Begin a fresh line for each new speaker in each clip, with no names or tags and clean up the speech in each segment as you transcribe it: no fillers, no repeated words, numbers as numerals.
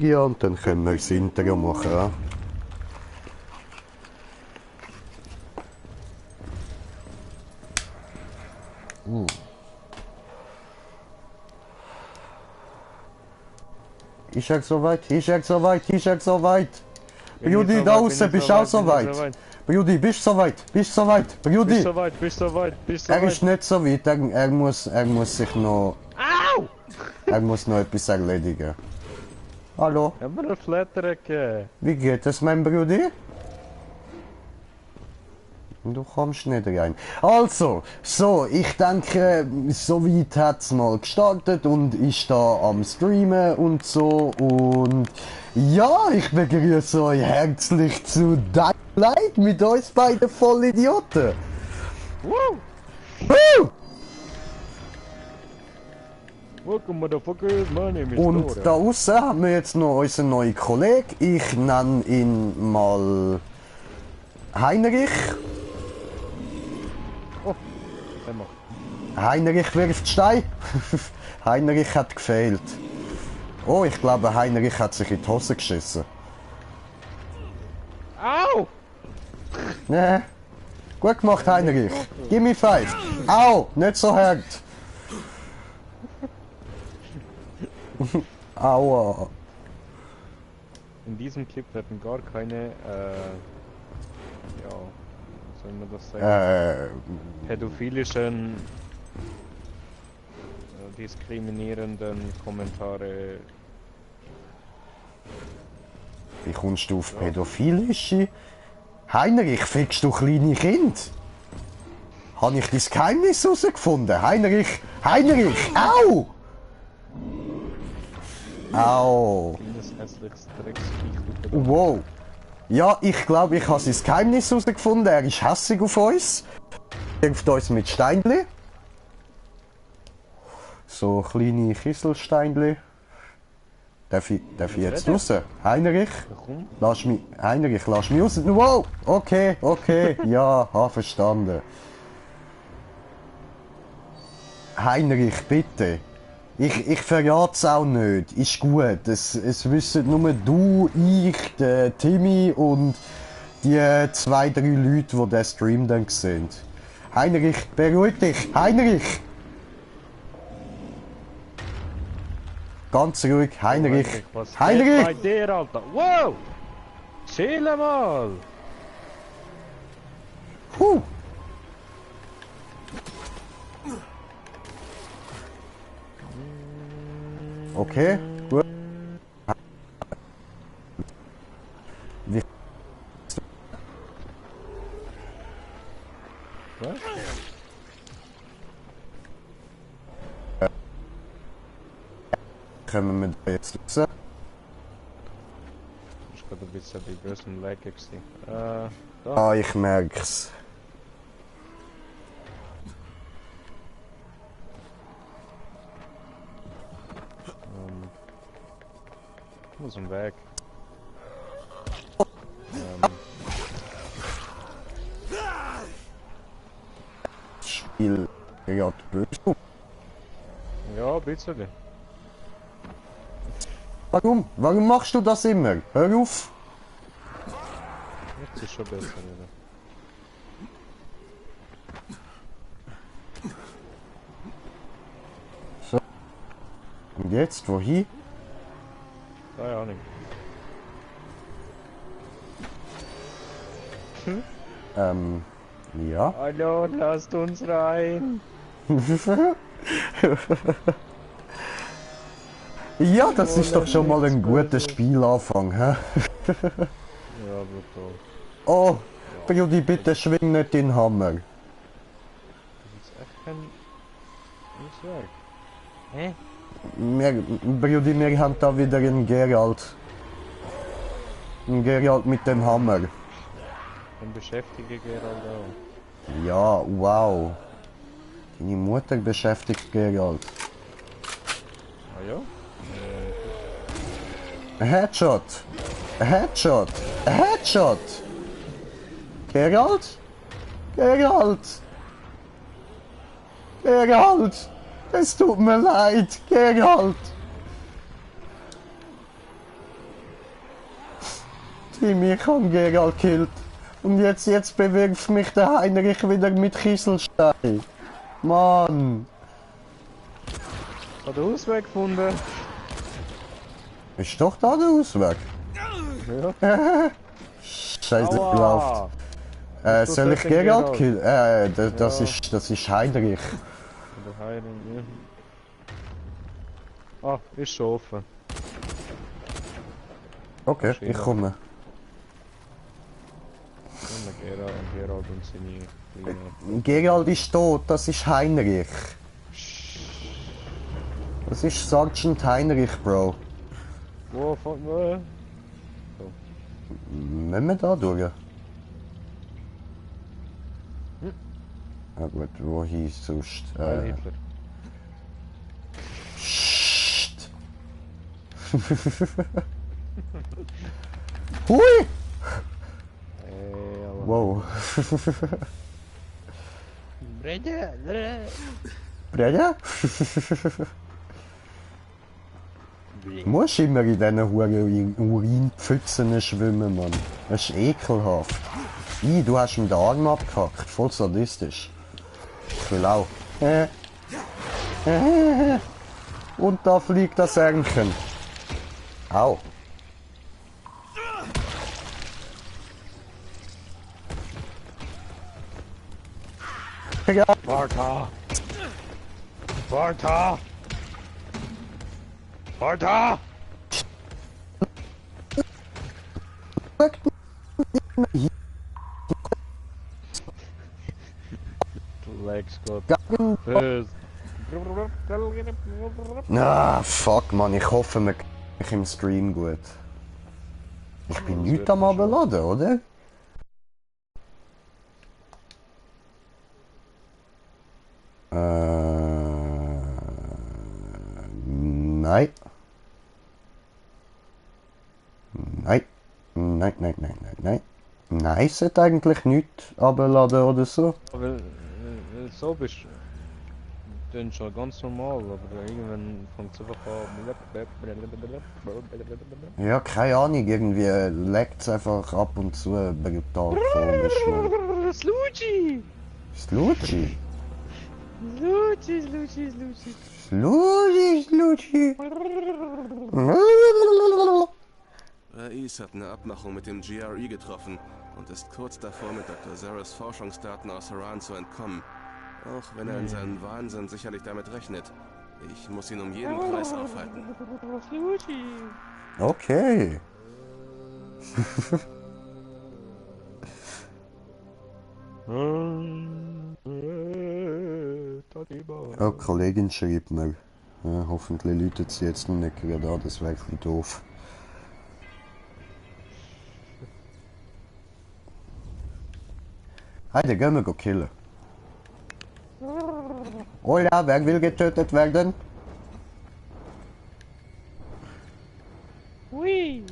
Ja, und dann können wir das Intro machen. Ja? Ist er soweit? Ist er soweit? Ist er soweit? Brudi, da außen bist du auch soweit. Brudi, bist du soweit? Bist du soweit? Brudi!
Bist soweit, bist soweit, bist soweit.
Er ist nicht so weit, er muss sich noch...
Au!
Er muss noch etwas erledigen. Hallo?
Haben wir eine Flatterecke?
Wie geht es, mein Brudi? Du kommst nicht rein. Also, so, ich denke, soweit hat es mal gestartet und ist da am Streamen und so. Und ja, ich begrüße euch herzlich zu Dying Light mit uns beiden Vollidioten.
Woo!
Woo!
Welcome, motherfuckers, my name is
Und
Dora.
da außen haben wir jetzt noch unseren neuen Kollegen. Ich nenne ihn mal Heinrich.
Oh, Emma.
Heinrich wirft Stein. Heinrich hat gefehlt. Oh, ich glaube, Heinrich hat sich in die Hose geschissen.
Au!
Nee. Gut gemacht, Heinrich. Gib mir 5. Au, nicht so hart. Aua.
In diesem Clip werden gar keine, ja, wie soll man das sagen? Pädophilischen, diskriminierenden Kommentare.
Wie kommst du auf pädophilische? Heinrich, fickst du kleine Kind? Habe ich dein Geheimnis herausgefunden? Heinrich! Heinrich! Au! Au!
Das hässlichste Drecksviech, du
Wow! Ja, ich glaube, ich habe sein Geheimnis herausgefunden. Er ist hässig auf uns. Er wirft uns mit Steinli. So kleine Kieselsteinli. Darf ich jetzt raus? Heinrich?
Warum?
Heinrich, lass mich raus. Wow! Okay, okay. Ja, habe verstanden. Heinrich, bitte. Ich verrate es auch nicht. Ist gut. Es wissen nur du, ich, der Timmy und die 2, 3 Leute, die den Stream dann sehen. Heinrich, beruhig dich. Heinrich! Ganz ruhig, Heinrich.
Was geht
Heinrich!
bei dir, Alter? Wow! Chill mal!
Huh. Okay, gut. Wie
Was?
kommen wir da jetzt raus?
Ich gerade ein bisschen die größten Lag gesehen. Da.
Ah, ich merk's.
Muss im Weg.
Das Spiel gerade böse.
Ja, ein bisschen.
Warum? Warum machst du das immer? Hör auf!
Jetzt ist schon besser wieder.
So. Und jetzt, wohin?
Keine Ahnung.
Ja.
Hallo, lasst uns rein!
Ja, das ist doch schon mal ein guter Spielanfang, hä?
Ja, brutal.
Oh, Brudi, bitte schwing nicht den Hammer.
Das ist echt kein... Nicht weg. Hä?
Brudi, wir haben da wieder einen Geralt. Ein Geralt mit dem Hammer.
Dann beschäftige Gerald auch.
Ja, wow. Deine Mutter beschäftigt Geralt.
Ah ja?
Ein Headshot! Ein Headshot! Ein Headshot! Geralt? Geralt! Geralt! Es tut mir leid, Geralt! Timmy, ich hab Geralt gekillt. Und jetzt bewirft mich der Heinrich wieder mit Kieselstein. Mann.
Ich habe den Ausweg gefunden.
Ist doch da der Ausweg.
Ja.
Scheiße,
Aua.
gelaufen. Soll ich
den
Geralt
Geralt?
killen? Das
Ja.
ist Heinrich.
Der Heiling, ja. Ah, ist schon offen.
Okay,
Maschine.
ich komme.
Und Geralt und seine Kleine.
Geralt ist tot, das ist Heinrich. Das ist Sergeant Heinrich, Bro.
Wo, von,
Müssen wir da durch? Ja gut, wohin sonst?
Hitler.
Psst. Hui!
Aber...
Wow.
Brede,
Breda? Du musst immer in diesen Huren Urinpfützen schwimmen, Mann. Das ist ekelhaft. Du hast mir den Arm abgehackt. Voll sadistisch. Ich will auch. Und da fliegt das Ärmchen. Au. Ja.
Barta! Barta! Barta! Legs Gott. Böse.
Ah, fuck, man. Ich hoffe, man kann mich im Stream gut. Ich bin
Das
nicht
wird
am
man schon.
Abladen, oder? Nein. Nein. Nein, nein, nein, nein, nein. Nein, es sollte eigentlich nicht abladen oder so.
Aber so bist du dann schon ganz normal, aber irgendwann fängt es einfach an.
Ja, keine Ahnung, irgendwie leckt es einfach ab und zu brutal komisch. Man.
Slucci!
Slucci?
Slucci, Slucci, Slucci.
Slucci, Slucci.
Rais hat eine Abmachung mit dem GRE getroffen und ist kurz davor, mit Dr. Zaras Forschungsdaten aus Haran zu entkommen. Auch wenn er in seinem Wahnsinn sicherlich damit rechnet. Ich muss ihn um jeden Preis aufhalten.
Slucci!
Okay. Oh, die Kollegin schreibt mir. Ja, hoffentlich läutet sie jetzt noch nicht gerade an, das wäre ein bisschen doof. Hey, den gehen wir killen. Hola, wer will getötet werden?
Hui!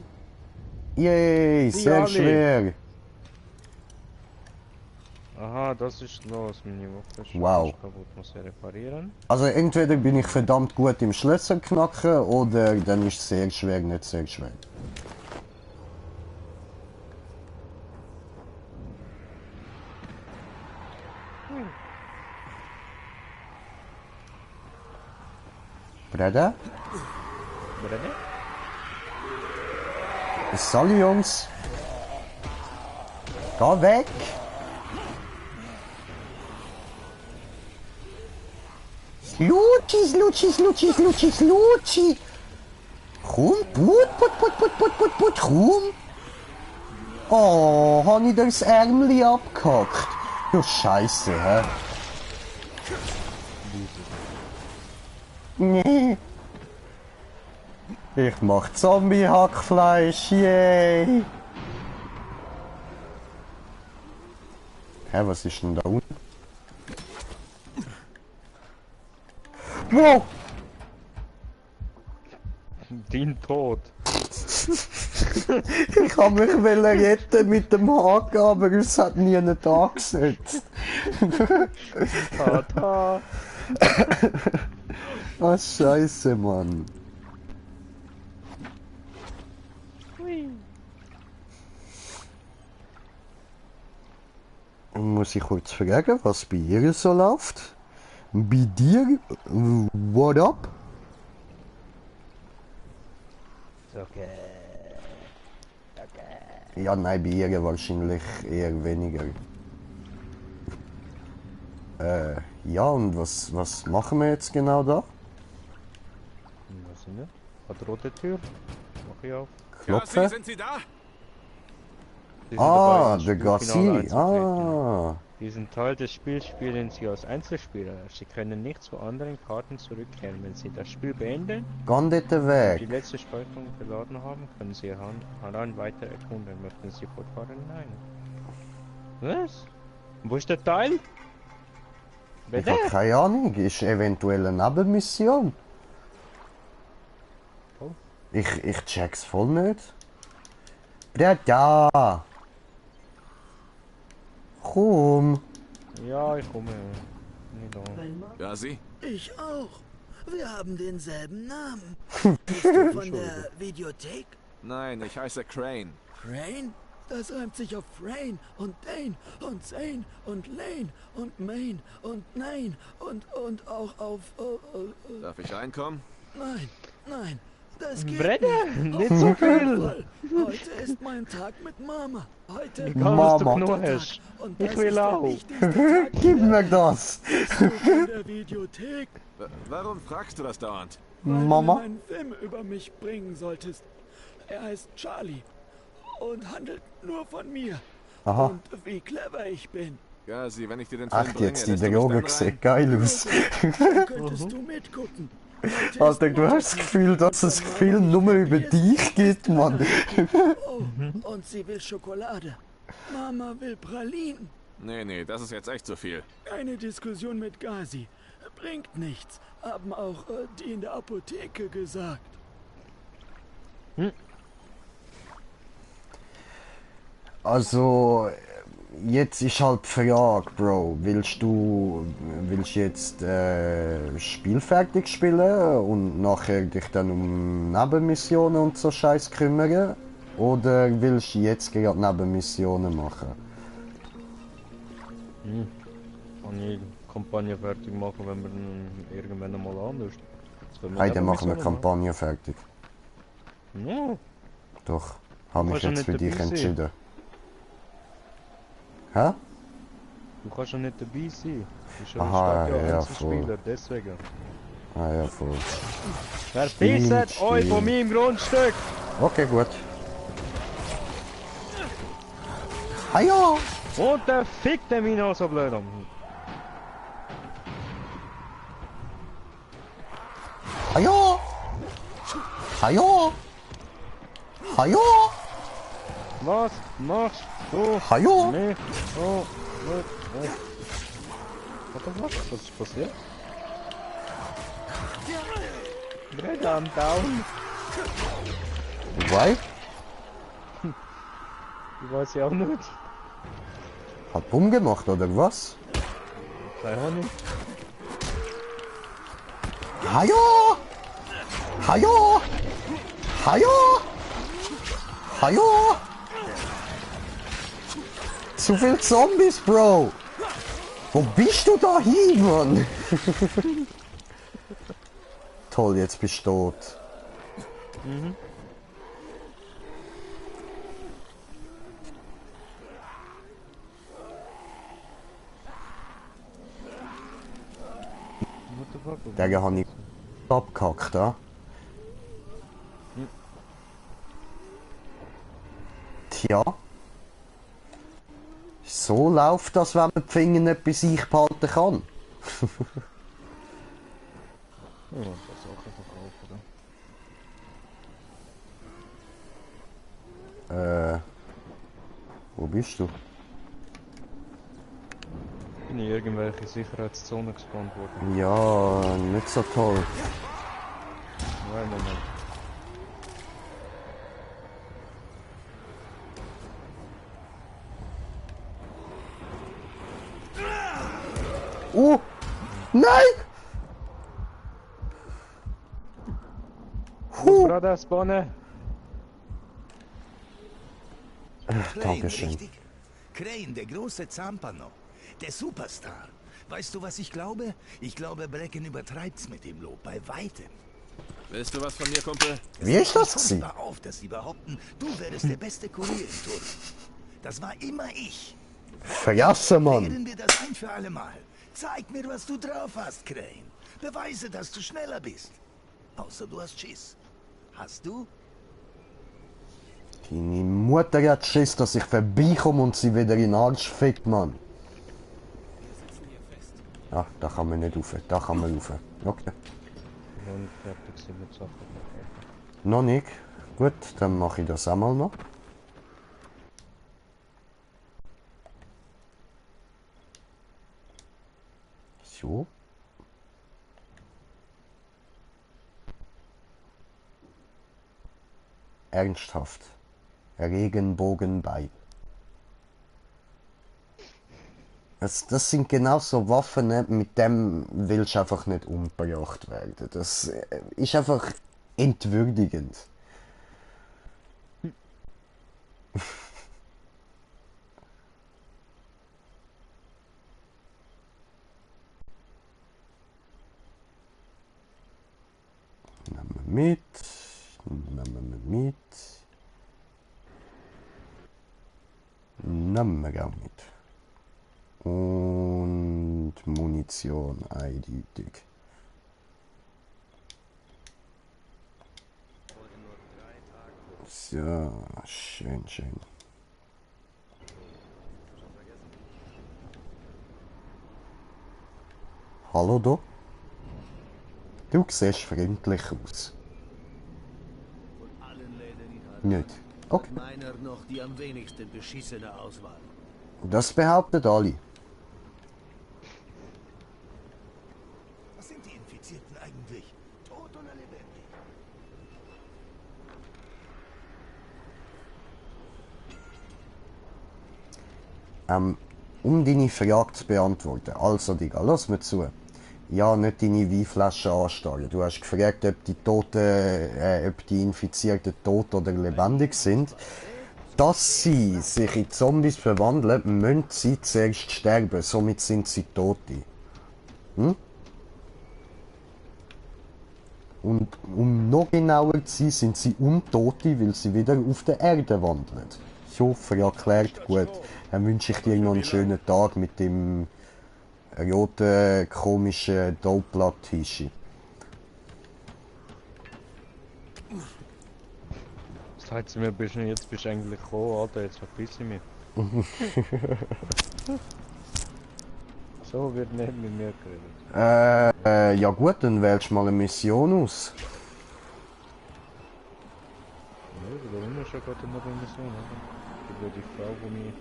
Yay, sehr
alle.
schwer.
Aha, das ist los, meine Waffe ist
Wow.
kaputt, muss ich reparieren.
Also entweder bin ich verdammt gut im Schlösser knacken oder dann ist es sehr schwer, nicht sehr schwer. Breda?
Brede?
Sally, Jungs. Geh weg! Slucci, Slucci, Slucci, Slucci, Slucci! Komm, put, komm! Oh, hab ich das Ärmli abgehackt? Du Scheiße, hä? Nee. Ich mach Zombie-Hackfleisch, yay! Hä, was ist denn da unten? Wow!
Dein Tod.
Ich kann mich retten mit dem Haken, aber es hat nie einen Tag gesetzt.
Tata!
Ah, Scheiße, Mann.
Hui!
Muss ich kurz fragen, was bei ihr so läuft? Bei dir? What up?
Okay.
Ja, nein, bei ihr wahrscheinlich eher weniger. Ja, und was machen wir jetzt genau da?
Was ist denn? Hat rote Tür. Mach ich auf.
Klopfen?
sind Sie da?
Sie sind dabei, ins
Der
Spielfinale
Gassi.
einzutreten. Diesen Teil des Spiels spielen Sie als Einzelspieler. Sie können nicht zu anderen Karten zurückkehren. Wenn Sie das Spiel beenden
Geh dort
und die
weg.
letzte Speicherung verladen haben, können Sie Ihr Hand weiter erkunden. Möchten Sie fortfahren? Nein. Was? Wo ist der Teil?
Ich
Bitte?
habe keine Ahnung, ist eventuell eine Nebenmission.
Oh.
Ich check's voll nicht. Da! Komm!
Ja, ich komme. Nicht da.
Ja, Sie?
Ich auch. Wir haben denselben Namen. Bist du von der Videothek?
Nein, ich heiße Crane.
Crane? Das reimt sich auf Frain und Dane und Zane und Lane und Main und Nein und auch auf...
Darf ich reinkommen?
Nein, das geht
Brenne,
nicht.
nicht
Auf
so
keinen
viel.
Fall. Heute ist mein Tag mit Mama. Heute
Egal, was du
Mama.
knurrst.
Und
Ich
das
will
ist der
auch.
wichtigste Tag
Gib
der
mir
Welt.
das!
Bist du von der Videothek?
Warum fragst du das dauernd?
Weil
Mama?
du einen Film über mich bringen solltest. Er heißt Charlie und handelt nur von mir.
Aha.
Und wie clever ich bin.
Ja, Sie, wenn ich dir den Film
Ach,
bringe,
jetzt die
lässt du mich
Droge
dann
sieht
rein?
geil aus.
Dann könntest du mitgucken. Heute
Alter,
ist
du hast das Gefühl, dass es Film nur über dich geht, Mann.
Oh, und sie will Schokolade. Mama will Pralinen.
Nee, das ist jetzt echt zu viel.
Eine Diskussion mit Gazi. Bringt nichts. Haben auch die in der Apotheke gesagt.
Also, jetzt ist halt die Frage, Bro. Willst du jetzt Spiel fertig spielen und nachher dich dann um Nebenmissionen und so Scheiß kümmern? Oder willst du jetzt gerade Nebenmissionen machen?
Kann ich die Kampagne fertig machen, wenn wir dann irgendwann einmal anders.
Hey, dann machen wir die Kampagne fertig.
Ja,
Doch, habe mich
kannst ja
jetzt
nicht
für dich
dabei sein.
entschieden. Hä?
du kannst ja nicht dabei sein. Du bist
Aha,
ja
ja,
Einzelspieler, deswegen.
Ah ja, voll.
Verpisset euch von meinem Grundstück!
Okay, gut. Ah ja!
Und der fickt der mich noch so blöd an.
Ah ja! Ah ja! Ah ja!
Was machst du?
Ah ja!
Nicht so blöd. Was ist passiert? Brett am Down.
Wobei,
Ich weiß ja auch nicht.
hat Bumm gemacht, oder was?
Keine Ahnung.
Ah ja! Ah ja! Ah ja! Ah ja! Zu viel Zombies, Bro! Wo bist du da hin, Mann? Toll, jetzt bist du tot.
What the fuck?
Den habe ich abgehackt, ja? Tja. So läuft das, wenn man die Finger nicht bei sich behalten kann.
Ja, das Sachen verkaufen, oder?
Wo bist du?
Bin in irgendwelche Sicherheitszonen gespannt worden.
Ja, nicht so toll.
Nein, Moment.
Nein!
Brother, spawnen!
Dankeschön.
Richtig? Crane, der große Zampano. Der Superstar. Weißt du, was ich glaube? Ich glaube, Brecken übertreibt's mit dem Lob bei weitem.
Willst du was von mir, Kumpel?
Wie ist das gewesen?
Hör auf, dass sie behaupten, du wärst der beste Kurier im Turm. Das war immer ich.
Vergessen, Mann.
Klären wir das ein für alle Mal. Zeig mir, was du drauf hast, Crane. Beweise, dass du schneller bist. Außer du hast Schiss. Hast du?
Deine Mutter hat Schiss, dass ich vorbeikomme und sie wieder in den Arsch fickt, Mann. Ah, da kann man nicht rauf. Da kann man rauf. Okay.
Und fertig sind mit Sachen.
Noch nicht. Gut, dann mache ich das einmal noch. So. Ernsthaft. Regenbogenbeil. Das sind genau so Waffen, ne? Mit dem willst du einfach nicht umgebracht werden. Das ist einfach entwürdigend. Nehmen wir mit. Nehmen wir mit. Nehmen wir auch mit. Und Munition eindeutig. So, schön, schön. Hallo da? Du siehst freundlich aus. Nicht? Okay.
Meiner noch die am wenigsten beschissene Auswahl.
Das behauptet alle.
Was sind die Infizierten eigentlich? Tot oder lebendig?
Um deine Frage zu beantworten, also Digga, lass mir zu. Ja, nicht deine Weinflasche anstarren. Du hast gefragt, ob die Toten, ob die Infizierten tot oder lebendig sind. Dass sie sich in Zombies verwandeln, müssen sie zuerst sterben, somit sind sie Tote. Hm? Und um noch genauer zu sein, sind sie Untote, weil sie wieder auf der Erde wandeln. Ich hoffe, erklärt gut. Dann wünsche ich dir noch einen schönen Tag mit dem roten, komischen Doppler-Tischi.
Das heißt mir, jetzt bist du eigentlich gekommen, Alter, jetzt verpiss ich mich. So wird nicht mit mir geredet.
Ja gut, dann wählst du mal eine Mission aus.
Ja, da haben wir schon gerade eine Mission, oder? Über die Frau, die mich...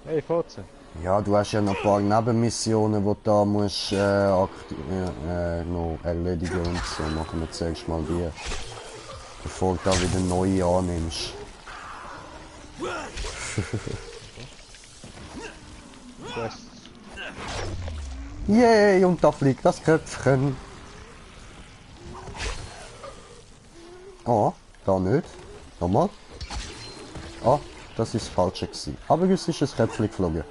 Hey, Fotze!
Ja, du hast ja noch ein paar Nebenmissionen, die du da musst, noch erledigen und so. Machen wir zuerst mal die, bevor du da wieder neue annimmst.
Quests.
Yay, und da fliegt das Köpfchen. Ah, da nicht. Nochmal. Ah, das ist das Falsche gewesen. Aber es ist ein Köpfchen geflogen.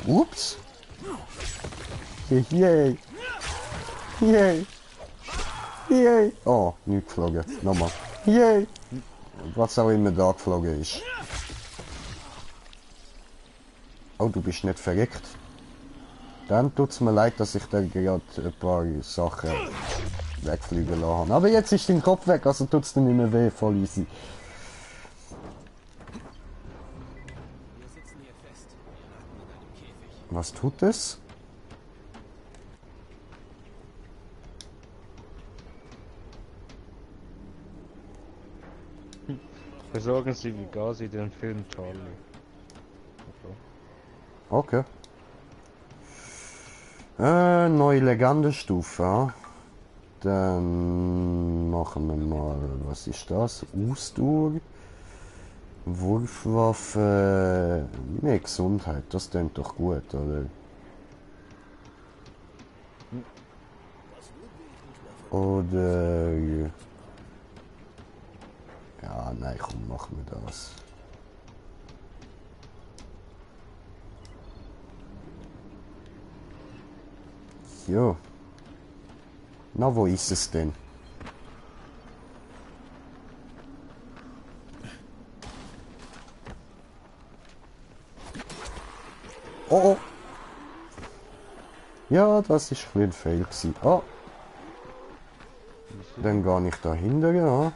Ups. Yay. Yay. Yay. Oh, nicht geflogen. Nochmal. Yay. Was auch immer da geflogen ist. Oh, du bist nicht verreckt. Dann tut es mir leid, dass ich da gerade ein paar Sachen wegfliegen lassen habe. Aber jetzt ist dein Kopf weg, also tut es dir nicht mehr weh, voll easy. Was tut es?
Besorgen Sie wie Gazi den Film Charlie.
Okay. Neue Legendenstufe. Ja. Dann machen wir mal, was ist das? Ausdauer. Wurfwaffe. Mehr Gesundheit, das klingt doch gut, oder? Oder Ja, nein, komm, machen wir das. Jo. Na, wo ist es denn? Oh, oh. Ja, das ist ein Fail gewesen. Oh. Dann gehe ich da hinten, ja.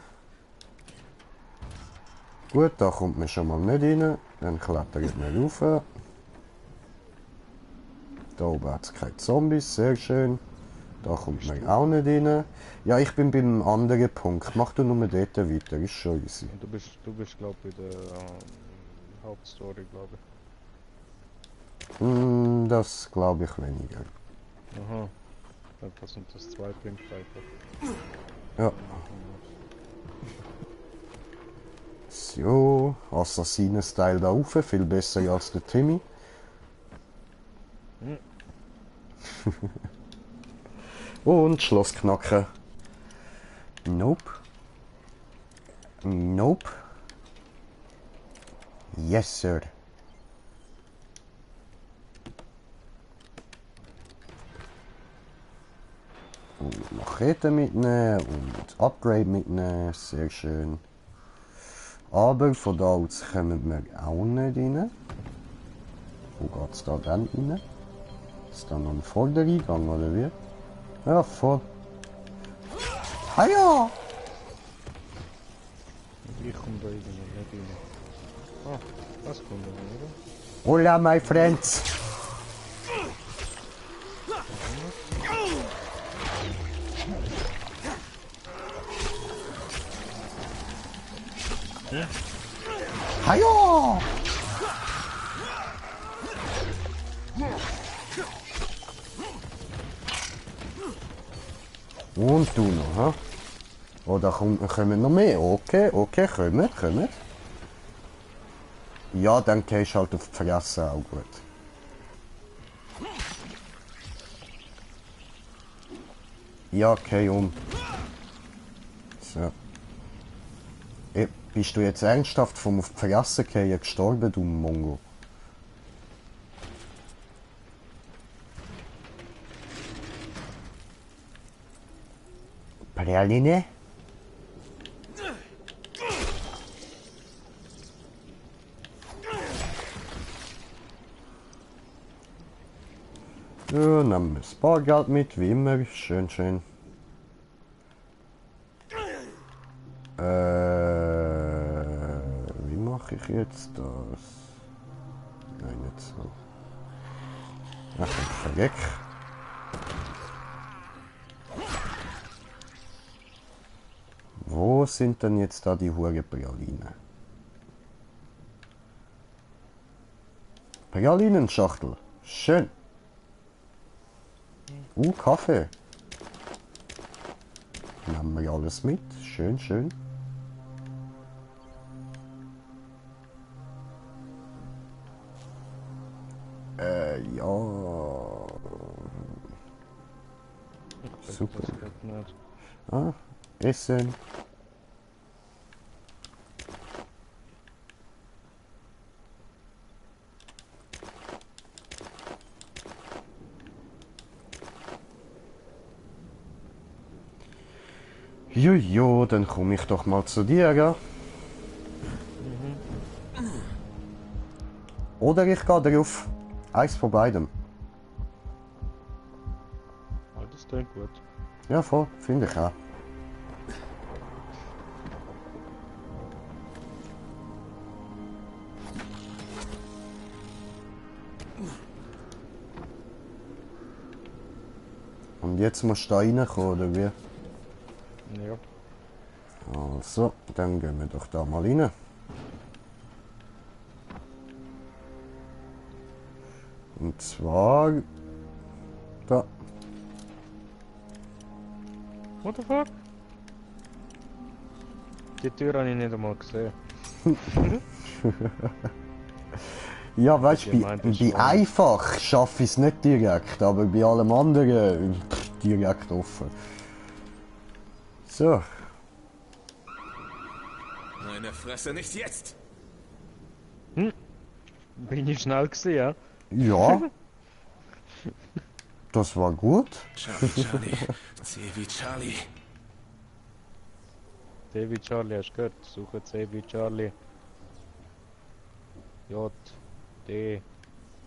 Gut, da kommt man schon mal nicht rein. Dann klettert man rauf. Da oben hat es keine Zombies, sehr schön. Da kommt man auch nicht rein. Ja, ich bin beim anderen Punkt. Mach du nur dort weiter, ist schon easy.
Du bist glaube ich, bei der Hauptstory, glaube ich.
Das glaube ich weniger.
Aha. Dann sind das 2 bringt weiter.
Ja. So, Assassinen-Style da rauf, viel besser als der Timmy. Und Schloss knacken. Nope. Nope. Yes, sir. Und Machete mitnehmen und Upgrade mitnehmen, sehr schön. Aber von da aus kommen wir auch nicht rein. Wo geht es da dann rein? Ist da noch ein Vordereingang oder wie? Ja, voll. Ah ja!
Ich komme da irgendwie nicht rein. Ah, das kommt dann, oder?
Hola, my friends! Hajo! Und du noch, ha? Oh, da kommen noch mehr. Okay, okay, kommen. Ja, dann gehst du halt auf die Fresse, auch gut. Ja, okay, um. So. Bist du jetzt ernsthaft vom auf die Fresse gehen gestorben, du Mongo? Praline? Ja, nehmen wir das Bargeld mit, wie immer. Schön, schön. Wie mache ich jetzt das? Nein, nicht so. Ach, vergeck. Wo sind denn jetzt da die Praline? Pralinenschachtel. Schön. Kaffee. Nehmen wir alles mit. Schön, schön. Ja. Super. Ah, Essen. Jojo, dann komme ich doch mal zu dir, gell? Oder ich gehe drauf. Eins von beidem.
Das klingt gut.
Ja, voll, finde ich auch. Und jetzt musst du da reinkommen, oder wie?
Ja.
Also, dann gehen wir doch da mal rein. Und zwar... Da.
What the fuck? Die Tür habe ich nicht einmal gesehen.
Ja, weißt du,
Ich
bei
meinte schon.
einfach schaffe ich es nicht direkt, aber bei allem anderen direkt offen. So.
Meine Fresse, nicht jetzt!
Bin ich schnell gewesen, ja?
Ja. Das war gut.
Charlie. C wie Charlie.
C wie Charlie, hast du gehört? Suche C wie Charlie. J, D,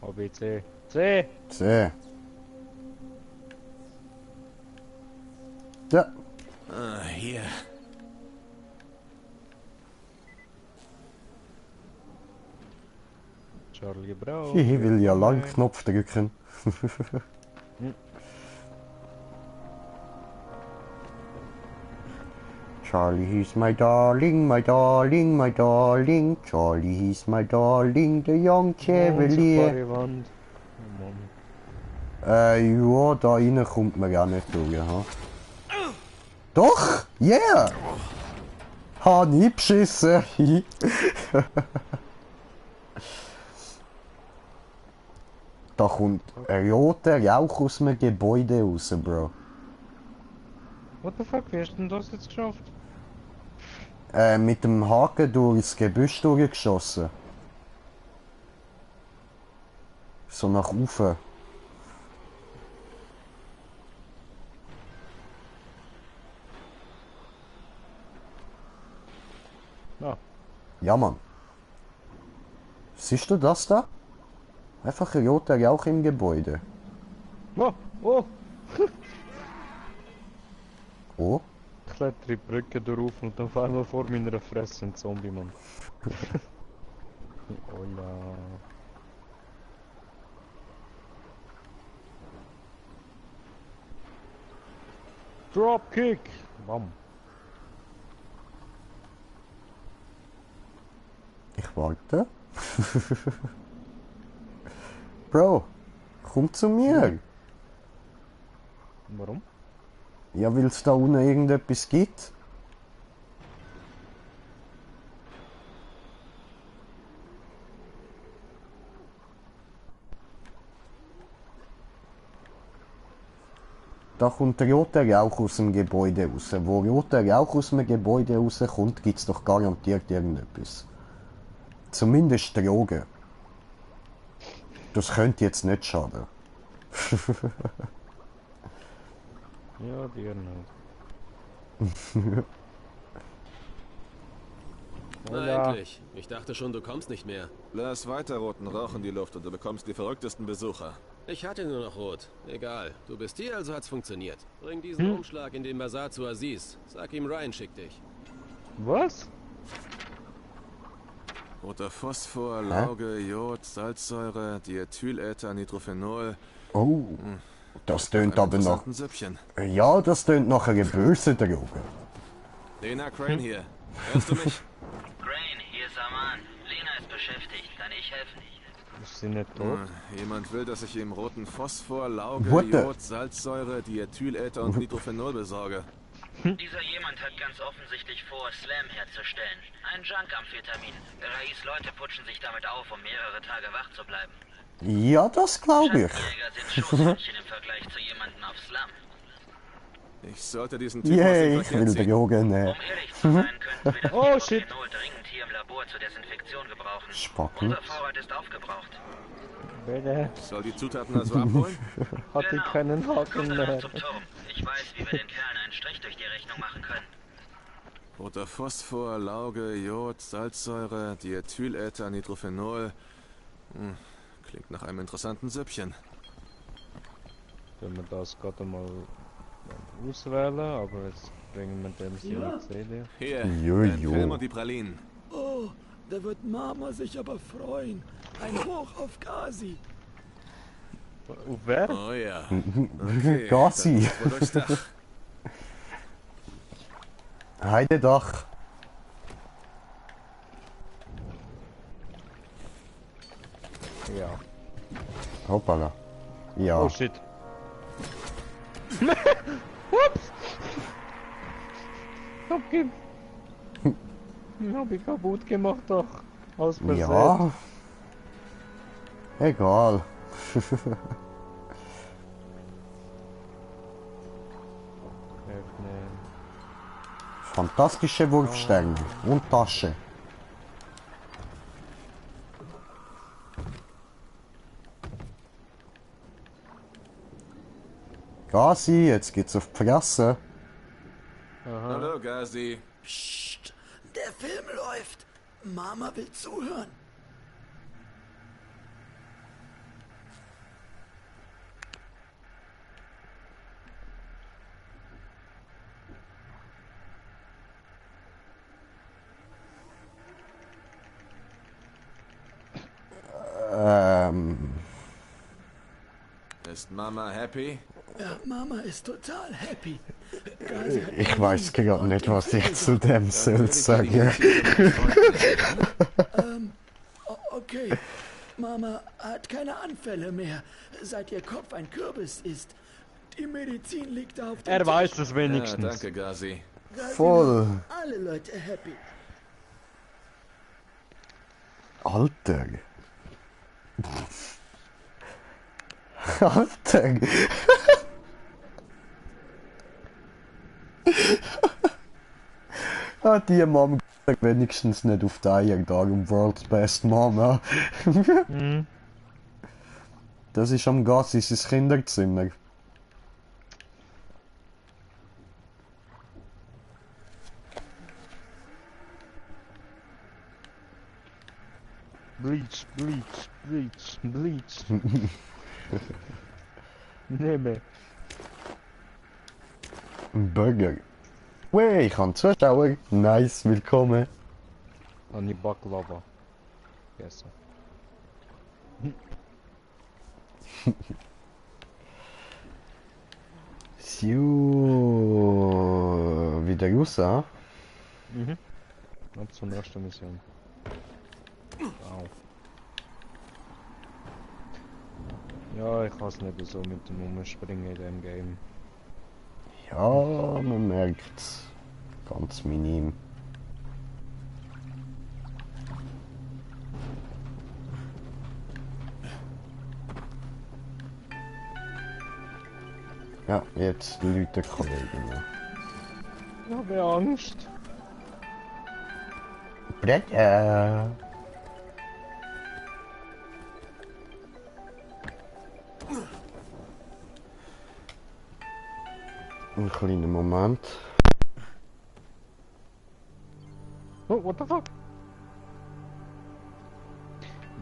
A, B, C. C!
C. Ja.
Ah, hier.
Charlie Brown.
Ich will ja lang Knopf drücken. Charlie, he's my darling, my darling, my darling. Charlie, he's my darling, the young Chevalier.
Wand. Oh Mann.
Ja, da rein kommt man ja nicht durch, ha? Doch! Yeah! Ha, nie beschissen! Da kommt ein roter Rauch aus dem Gebäude raus, Bro.
What the fuck, wie hast du denn das jetzt geschafft?
Mit dem Haken durchs Gebüsch durchgeschossen. So nach oben.
Ah.
Ja, Mann. Siehst du das da? Einfach ein roter Rauch im Gebäude.
Oh, oh!
Oh?
Ich klettere die Brücke drauf und dann fahren wir vor meiner Fresse ein Zombie, Mann. Oh ja. Dropkick! Bam.
Ich warte. Bro, komm zu mir.
Warum?
Ja, weil es da unten irgendetwas gibt. Da kommt roter Rauch aus dem Gebäude raus. Wo roter Rauch aus dem Gebäude rauskommt, gibt es doch garantiert irgendetwas. Zumindest Drogen. Das könnte jetzt nicht schaden.
Ja, dir nicht.
Na endlich. Ich dachte schon, du kommst nicht mehr.
Lass weiter roten Rauch in die Luft und du bekommst die verrücktesten Besucher.
Ich hatte nur noch rot. Egal. Du bist hier, also hat's funktioniert. Bring diesen Umschlag in den Bazar zu Aziz. Sag ihm, Ryan schickt dich.
Was?
Roter Phosphor, Lauge, Jod, Salzsäure, Diethylether, Nitrophenol.
Oh, das tönt aber nach...
Ein Süppchen.
Ja, das tönt nach einer bösen Droge.
Lena Crane hier. Hörst du mich?
Crane, hier ist Aman. Lena ist beschäftigt. Kann ich helfen?
Ist sie nicht tot?
Jemand will, dass ich ihm roten Phosphor, Lauge,
What the-
Jod, Salzsäure, Diethylether und Nitrophenol besorge.
Dieser jemand hat ganz offensichtlich vor, Slam herzustellen. Ein Junk-Amphetamin. Rais Leute putschen sich damit auf, um mehrere Tage wach zu bleiben.
Ja, das glaube ich.
Schattenjäger sind Schoßhündchen im Vergleich zu jemandem auf Slum.
Ich sollte diesen Typen aus
Yay,
dem
ich
Verkehr
will
ziehen.
Drogen nehmen.
Um ehrlich zu sein, könnten wir das
Oh, shit.
Nitrophenol dringend hier im Labor zur Desinfektion gebrauchen.
Spacken.
Unser Vorrat ist aufgebraucht.
Bitte.
Ich soll die Zutaten also abholen?
Hat die keinen Haken
Kommt danach
mehr.
zum Turm. Ich weiß, wie wir den Kerlen einen Strich durch die Rechnung machen können.
Roter Phosphor, Lauge, Jod, Salzsäure, Diethylether, Nitrophenol. Klingt nach einem interessanten Süppchen.
Können wir das gerade mal auswählen, aber jetzt bringen wir dem so eine CD.
Hier,
Jojo.
dein Film und die Pralinen.
Oh, da wird Mama sich aber freuen. Ein Hoch auf Gazi.
Auf wer?
Oh ja.
Okay, Gassi.
Wohl durchs Dach.
Heide Dach.
Ja.
Hoppala. Ja.
Oh shit. Ups! Okay. Hab ich kaputt gemacht doch. Aus Versehen.
Ja. Egal.
Öffnen.
Fantastische Wurfsterne und Tasche. Gazi, jetzt geht's auf die Fresse.
Hallo, Gazi.
Psst, der Film läuft. Mama will zuhören.
Ist Mama happy?
Ja, Mama ist total happy. Gazi hat
Ich weiß gerade nicht, was ich zu dem soll sagen.
Okay, Mama hat keine Anfälle mehr, seit ihr Kopf ein Kürbis ist. Die Medizin liegt auf dem
Er weiß es
Ja,
wenigstens.
danke, Gazi.
Gazi
Voll.
macht alle Leute happy.
Alter. Alter. Hat die Mom wenigstens nicht auf die Eier da um World's Best Mama. Das ist am Gas, ist das Kinderzimmer.
Bleach, Bleach, Bleach, Bleach. Nehme.
Ein Burger. Wey, ich kann Zuschauer. Nice, willkommen.
An die Baklava. Yes.
So, wieder raus, ah?
Ab zur nächsten Mission. Wow. Ja, ich hasse nicht so mit dem Umspringen in dem Game.
Ja, man merkt's. Ganz minim. Ja, jetzt Leute Kollegen.
Ich habe Angst.
Bretter. Ein kleiner Moment.
Oh, what the fuck?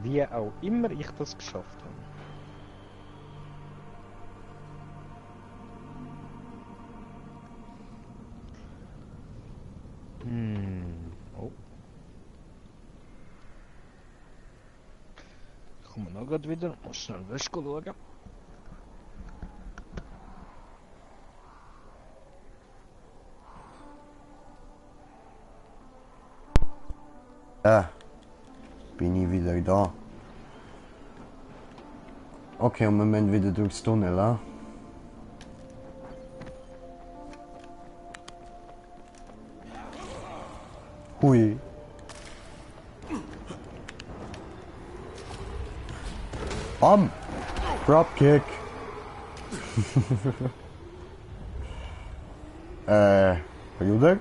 Wie auch immer ich das geschafft habe. Oh. Ich komme noch grad wieder. Muss schnell Wäsche schauen.
Bin ich wieder da. Okay, und wir müssen wieder durchs Tunnel, ah? Hui. Bam! Dropkick! Bruder?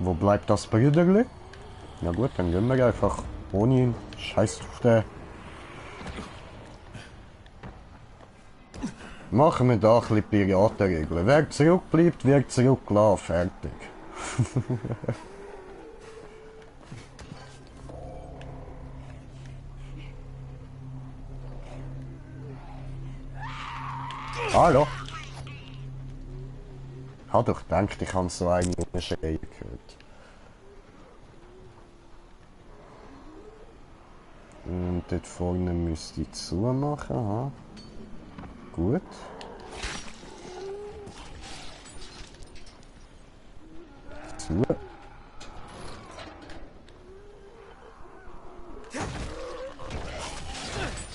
Wo bleibt das Brüderli? Na gut, dann gehen wir einfach ohne ihn. Scheiß auf den. Machen wir da ein bisschen Piratenregeln. Wer zurückbleibt, wird zurückgelassen. Fertig. Hallo? Ich hab doch gedacht, ich habe so eine Schreie gehört. Und dort vorne müsste ich zumachen, ha? Gut. Zu.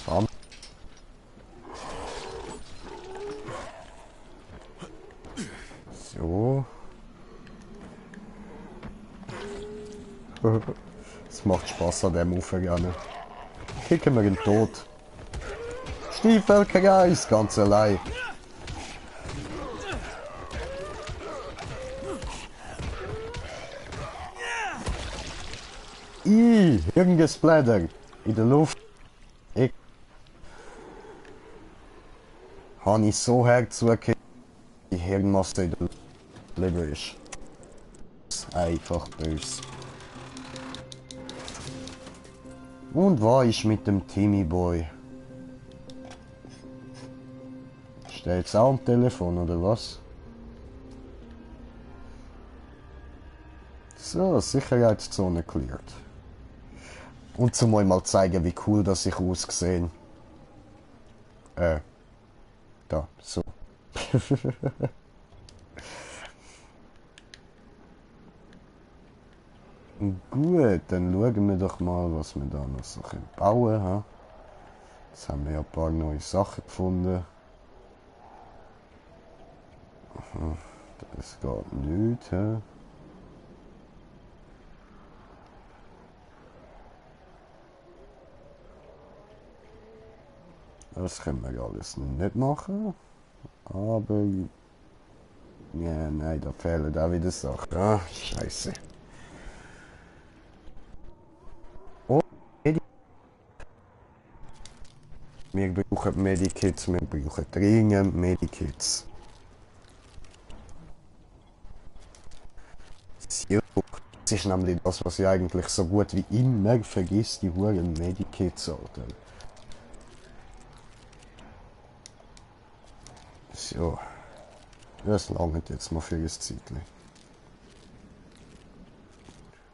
Bam. So. Es macht Spaß an dem Aufrennen. Kicken wir ihn tot. Stiefvölkerei ganz allein. Hirngesplätter in der Luft. Ich habe ich so herzugekriegt, die Hirnmasse in der Luft geblieben ist. Einfach böse. Und was ist mit dem Timmy Boy? Steht's auch am Telefon oder was? So, Sicherheitszone cleared. Und zum euch mal zeigen, wie cool das ich aussehe. Da, so. Gut, dann schauen wir doch mal, was wir da noch so bauen können. Jetzt haben wir ja ein paar neue Sachen gefunden. Aha, das geht nicht. He? Das können wir alles nicht machen. Aber... Ja, nein, da fehlen auch wieder Sachen. Ah, scheiße. Oh, wir brauchen Medikits, wir brauchen dringend Medikits. So, das ist nämlich das, was ich eigentlich so gut wie immer vergisst, die Huren Medikits, Alter. So, das langt jetzt mal für ein Zeitchen.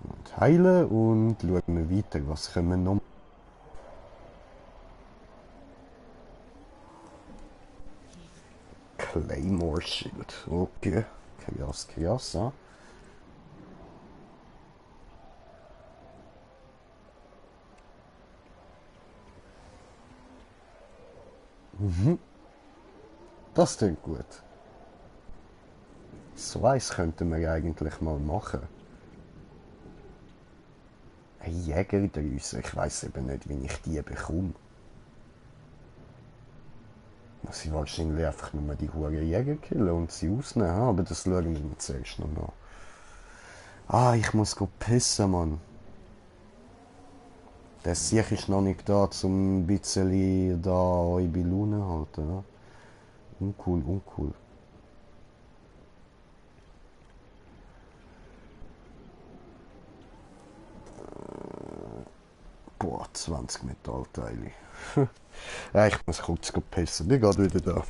Und heilen und schauen wir weiter, was können wir noch. Claymore Shield, okay, krass, krass, ja. Mhm. Das klingt gut. So eins könnten wir eigentlich mal machen. Eine Jägerdrüse, ich weiss eben nicht, wie ich die bekomme. Muss ich wahrscheinlich einfach nur die Huren Jäger killen und sie ausnehmen, aber das schauen wir uns zuerst noch an. Ah, ich muss pissen, Mann. Der Sieg ist noch nicht da, um ein bisschen da euch bei Laune halten. Ja? Uncool, uncool. Boah, 20 Metallteile. Ja, ich muss kurz pissen. Bin gerade wieder da.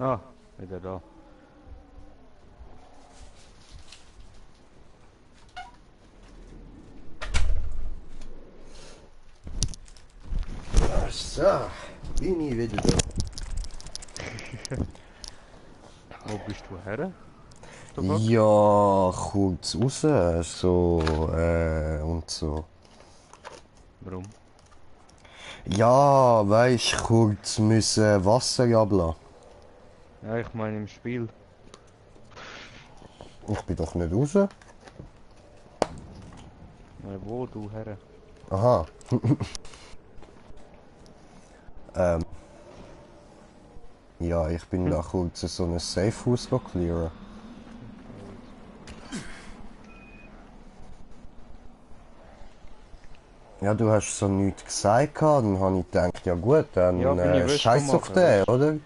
Ah, wieder da.
So, bin ich wieder da.
Wo bist du her?
Ja, kurz raus, so, und so.
Warum?
Ja, weisst, kurz müssen Wasser ablassen.
Ja, ich meine im Spiel.
Ich bin doch nicht raus.
Wo du her?
Aha. Ja, ich bin da kurz so ein Safe-Haus clearen. Ja, du hast so nichts gesagt, dann habe ich gedacht, ja gut, dann
Ja, bin ich wurscht
scheiß auf
machen,
den,
weißt
oder?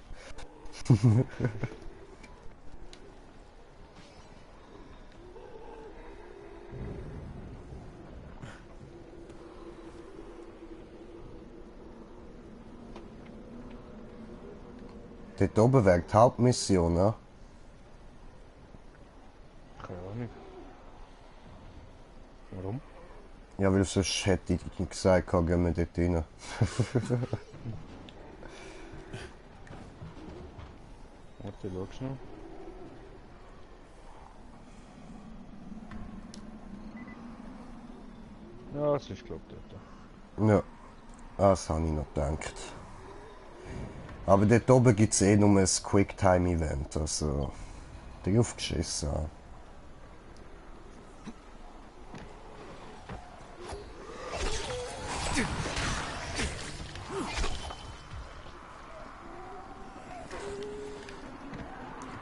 Dort oben wäre die Hauptmission, ne?
Keine Ahnung. Warum?
Ja, weil sonst hätte ich gesagt, gehen wir dort rein.
Warte, schau schnell. Ja, es ist glaub ich dort.
Ja, das habe ich noch gedacht. Aber dort oben gibt es eh nur ein Quicktime-Event, also drauf geschissen.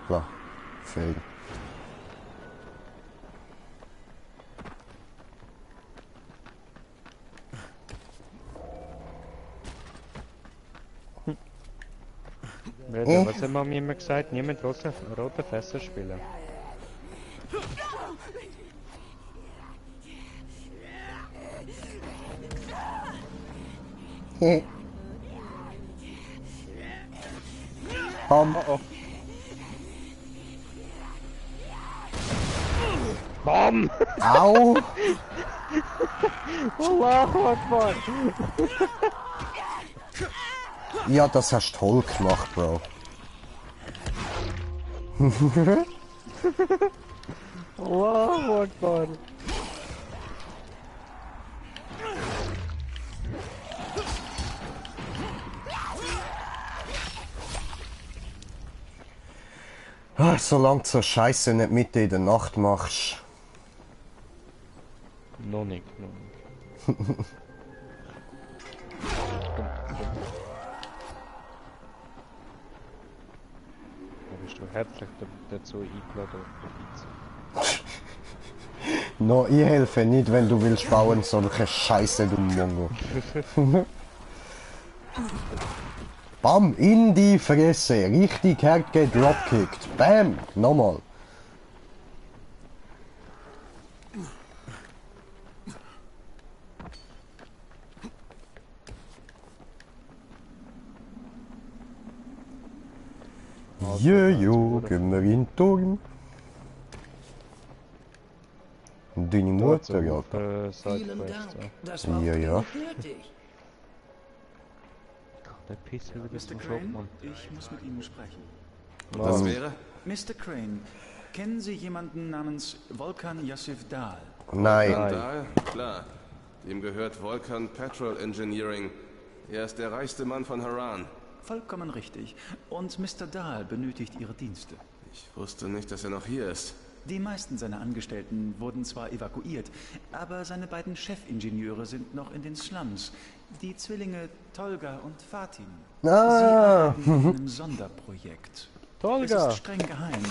Klar, fail.
Was haben wir immer gesagt? Niemand rote Fässer spielen.
Bam.
Oh oh. Bam!
Au!
Allahu Akbar!
Ja, das hast du toll gemacht, Bro.
Allahu Akbar!
Solange du so Scheiße nicht mitten in der Nacht machst.
Noch nicht, noch nicht. Da bist du herzlich dazu eingeladen, dabei zu sein.
No, ich helfe nicht, wenn du willst bauen, solche Scheiße, du Mongo. Bam, in die Fresse. Richtig hart gedropkickt. Bam, nochmal. Jojo, gehen wir in den Turm. Deine Mutter, ja.
Vielen Dank.
Sidequest,
Das war
Ja, ja.
dringend nötig.
Der Pissel wieder
Mr.
zum
Crane,
Shopmann.
ich muss mit Ihnen sprechen.
Was wäre?
Mr. Crane, kennen Sie jemanden namens Volkan Yassif Dahl?
Nein.
Dahl? Klar. Ihm gehört Volkan Petrol Engineering. Er ist der reichste Mann von Haran.
Vollkommen richtig. Und Mr. Dahl benötigt Ihre Dienste.
Ich wusste nicht, dass er noch hier ist.
Die meisten seiner Angestellten wurden zwar evakuiert, aber seine beiden Chefingenieure sind noch in den Slums. Die Zwillinge Tolga und Fatin. Sie arbeiten an einem Sonderprojekt.
Tolga!
Es ist streng geheim.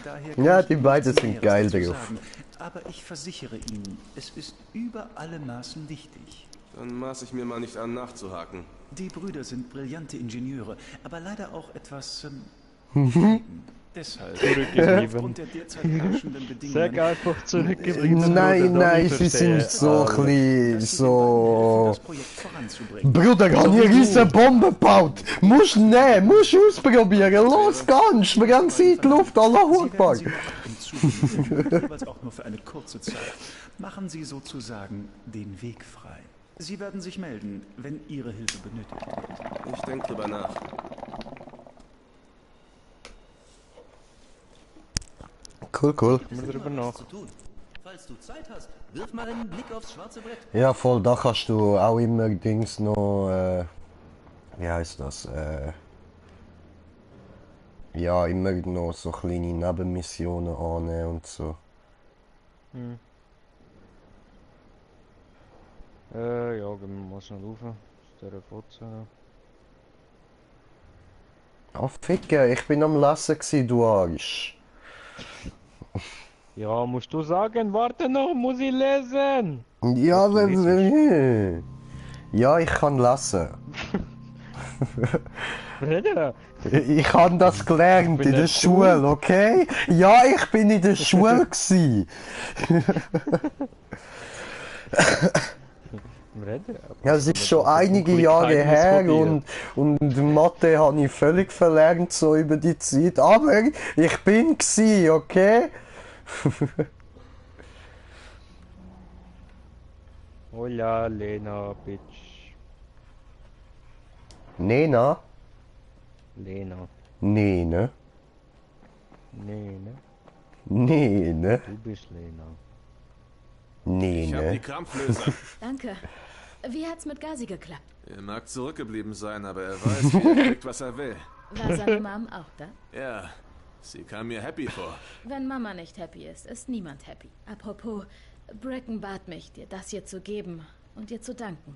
Daher kann
Ja,
ich
die
Ihnen
beiden
nichts
sind
Näheres
geil
dazu
drauf.
sagen. Aber ich versichere Ihnen, es ist über alle Maßen wichtig.
Dann maß ich mir mal nicht an, nachzuhaken.
Die Brüder sind brillante Ingenieure, aber leider auch etwas verschwiegen. Deshalb,
Zurückgeblieben.
aufgrund der derzeit herrschenden Bedingungen,
Sag einfach zurückgeblieben.
Nein,
Bruder,
nein,
ich
sie
verstehe.
sind so
dass
klein,
Sie den beiden helfen,
so...
das Projekt voranzubringen.
Bruder, ich habe hier riesen Bombe gebaut. Musst nehmen, musst ausprobieren. Los, ganz, wir haben Zeit, Luft, Allahu
Sie werden
Akbar.
sie noch ab und zu benötigen, jeweils auch nur für eine kurze Zeit. Machen Sie sozusagen den Weg frei. Sie werden sich melden, wenn Ihre Hilfe benötigt wird.
Ich denke drüber nach.
Cool, cool.
Mal drüber nach.
zu tun. Falls du Zeit hast, wirf mal einen Blick aufs schwarze Brett.
Ja, voll, da kannst du auch immer Dings noch, wie heißt das, ja, immer noch so kleine Nebenmissionen annehmen und so.
Ja, gehen wir mal schnell rauf. Aus dieser Fotze.
Oh, Ficker, ich bin am Lesen gsi, du Arsch.
Ja, musst du sagen, warte noch, muss ich lesen.
Ja, ja, ich kann lesen.
Bruder,
Ich habe das gelernt in der Schule, okay? Ja, ich bin in der Schule gsi. Ja, es ist schon einige Jahre her und Mathe habe ich völlig verlernt so über die Zeit, aber ich bin gsi, okay?
Hola, Lena, bitch.
Nena?
Lena.
Nene?
Nene.
Nene?
Du bist Lena.
Ich hab die
Nene?
Krampflöser.
Danke. Wie hat's mit Gazi geklappt?
Er mag zurückgeblieben sein, aber er weiß, wie er kriegt, was er will.
War seine Mom auch da?
Ja, sie kam mir happy vor.
Wenn Mama nicht happy ist niemand happy. Apropos, Bracken bat mich, dir das hier zu geben und dir zu danken.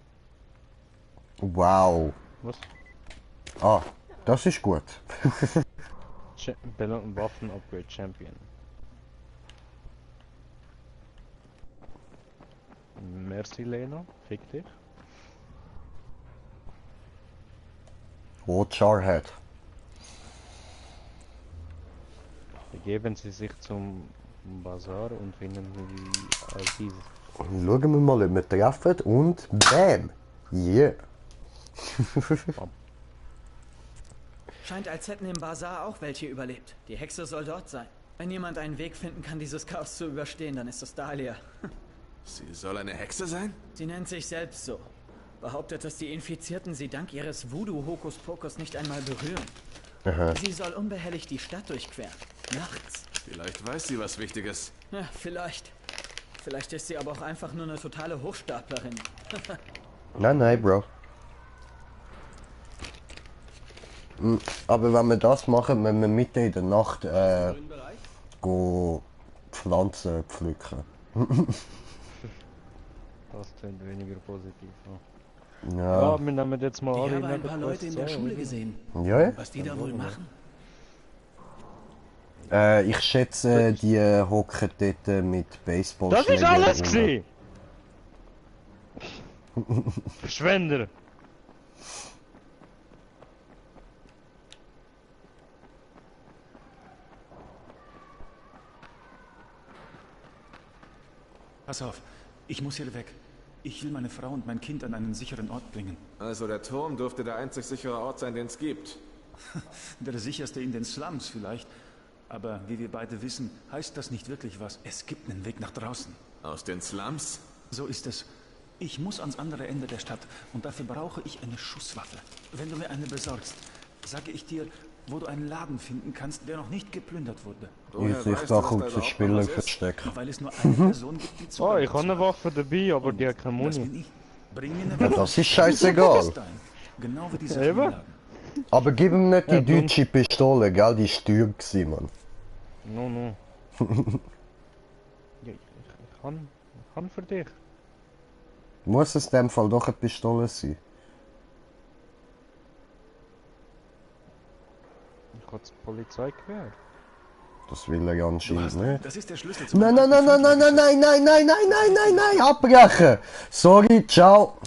Wow.
Was?
Ah, das ist gut.
Waffen-Upgrade Champion. Merci, Lena. Fick dich.
Rot Jarhead.
Begeben Sie sich zum Bazar und finden Sie Aziz.
Schauen wir mal, ob wir treffen und BAM! Yeah!
Scheint, als hätten im Bazar auch welche überlebt. Die Hexe soll dort sein. Wenn jemand einen Weg finden kann, dieses Chaos zu überstehen, dann ist es Dahlia.
Sie soll eine Hexe sein?
Sie nennt sich selbst so. Behauptet, dass die Infizierten sie dank ihres Voodoo-Hokuspokus nicht einmal berühren.
Aha.
Sie soll unbehelligt die Stadt durchqueren. Nachts.
Vielleicht weiß sie was Wichtiges.
Ja, vielleicht. Vielleicht ist sie aber auch einfach nur eine totale Hochstaplerin.
Nein, Bro. Aber wenn wir das machen, wenn wir mitten in der Nacht go Pflanzen pflücken.
Das klingt weniger positiv.
Ja.
Ja, wir nehmen jetzt mal alle.
Ich habe ein paar Leute in der Schule gesehen.
Ja?
Was die da wohl machen?
Ich schätze, die hocken dort mit Baseball.
Das ist alles gewesen! Verschwender!
Pass auf, ich muss hier weg. Ich will meine Frau und mein Kind an einen sicheren Ort bringen.
Also der Turm dürfte der einzig sichere Ort sein, den es gibt.
Der sicherste in den Slums vielleicht. Aber wie wir beide wissen, heißt das nicht wirklich was. Es gibt einen Weg nach draußen.
Aus den Slums?
So ist es. Ich muss ans andere Ende der Stadt und dafür brauche ich eine Schusswaffe. Wenn du mir eine besorgst, sage ich dir, wo du einen Laden finden kannst, der noch nicht geplündert wurde.
Ich sich da gut zu spielen verstecken.
Weil es nur eine Person gibt, die
Oh, ich habe eine Waffe dabei, aber die hat keine Muni.
Ja, das ist scheißegal.
Genau wie diese
Eben?
Aber gib ihm nicht die deutsche Pistole, gell? Die ist teuer gewesen, Mann.
No. Ja, ich kann für dich.
Muss es in dem Fall doch eine Pistole sein?
Ich habe die Polizei gewährt.
Das will er ja anscheinend nicht.
Das ist der Schlüssel zum
Nein, abbrechen! Sorry, ciao!